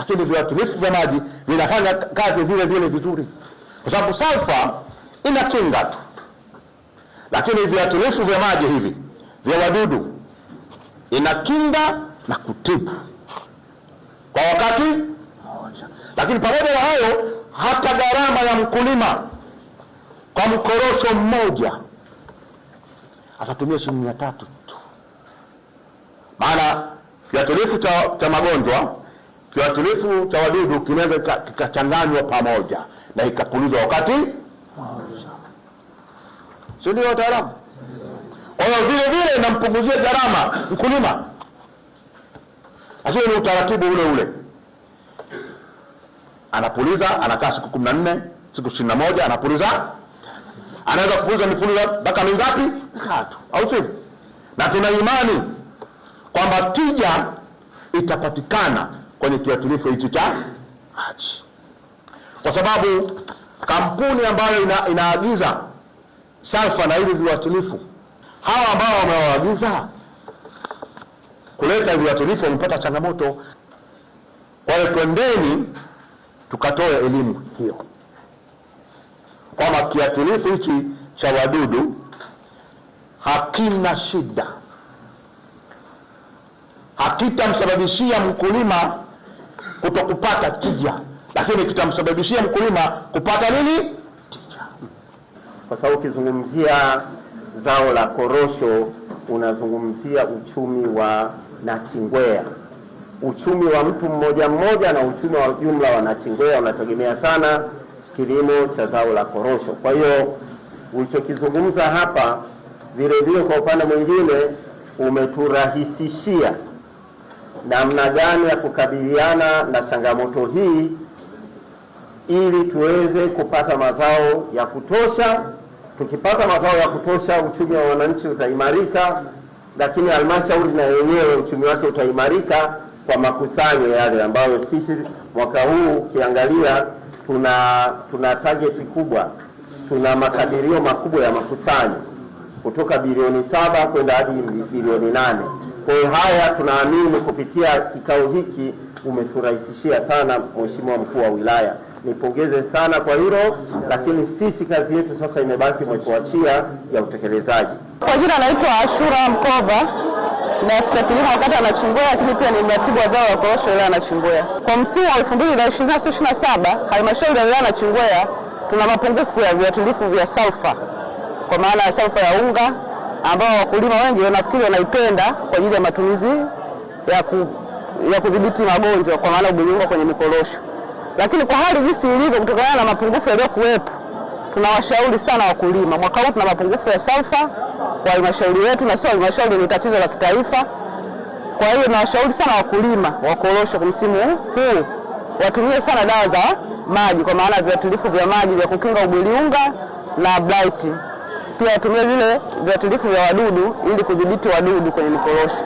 Lakini viuatilifu vya maji vinafanya kazi vile vile vizuri, kwa sababu salfa ina kinga tu, lakini viuatilifu vya maji hivi vya wadudu ina kinga na kutibu kwa wakati mmoja. Lakini pamoja na hayo, hata gharama ya mkulima kwa mkorosho mmoja atatumia shilingi 300 tu, maana kiuatilifu cha magonjwa, kiuatilifu cha wadudu kinaweza kikachanganywa pamoja na ikapulizwa wakati mmoja, si ndio wataalamu? Kwa hiyo vile vile nampunguzia gharama mkulima, lakini ni utaratibu ule ule, anapuliza, anakaa siku 14, siku 21, anapuliza, anaweza kupuliza mipuliza mpaka mingapi? Mitatu, au sivyo? Na tuna imani kwamba tija itapatikana kwenye kiuatilifu hichi cha maji, kwa sababu kampuni ambayo inaagiza salfa na hivi viuatilifu, hawa ambao wamewaagiza kuleta viuatilifu wamepata changamoto. Kwa hiyo twendeni tukatoe elimu hiyo kwamba kiuatilifu hichi cha wadudu hakina shida, hakitamsababishia mkulima kutokupata tija, lakini kitamsababishia mkulima kupata nini? Tija. Kwa sababu ukizungumzia zao la korosho unazungumzia uchumi wa Nachingwea. Uchumi wa mtu mmoja mmoja na uchumi wa jumla wa Nachingwea unategemea sana kilimo cha zao la korosho. Kwa hiyo ulichokizungumza hapa vile vile kwa upande mwingine umeturahisishia namna gani ya kukabiliana na changamoto hii ili tuweze kupata mazao ya kutosha. Tukipata mazao ya kutosha, uchumi wa wananchi utaimarika, lakini halmashauri na yenyewe uchumi wake utaimarika kwa makusanyo yale ambayo sisi mwaka huu ukiangalia tuna target kubwa, tuna makadirio makubwa ya makusanyo kutoka bilioni 7 kwenda hadi bilioni 8. Kwa hiyo haya tunaamini kupitia kikao hiki umeturahisishia sana Mheshimiwa Mkuu wa Wilaya. Nipongeze sana kwa hilo, lakini sisi kazi yetu sasa imebaki mwetuachia ya utekelezaji. Kwa jina naitwa Ashura Mkova, ni afisa kilimo kata ya Nachingwea, lakini pia ni mratibu wa zao la korosho wilaya ya Nachingwea. Kwa msimu wa 2026/27 halmashauri ya wilaya ya Nachingwea tuna mapungufu ya viuatilifu vya salfa, kwa maana ya salfa ya unga ambao wakulima wengi wanafikiri wanaipenda kwa ajili ya matumizi ya kudhibiti magonjwa, kwa maana ubunifu kwenye mikorosho. Lakini kwa hali jinsi ilivyo, kutokana na mapungufu yaliyokuwepo, tunawashauri sana wakulima. Mwaka huu tuna mapungufu ya salfa kwa halmashauri yetu, na sio halmashauri, ni tatizo la kitaifa. Kwa hiyo tunawashauri sana wakulima wa korosho kwa msimu huu watumie sana dawa za maji, kwa maana viuatilifu vya maji vya kukinga ubweliunga na blight. Pia watumie vile viuatilifu vya wadudu ili kudhibiti wadudu kwenye mikorosho.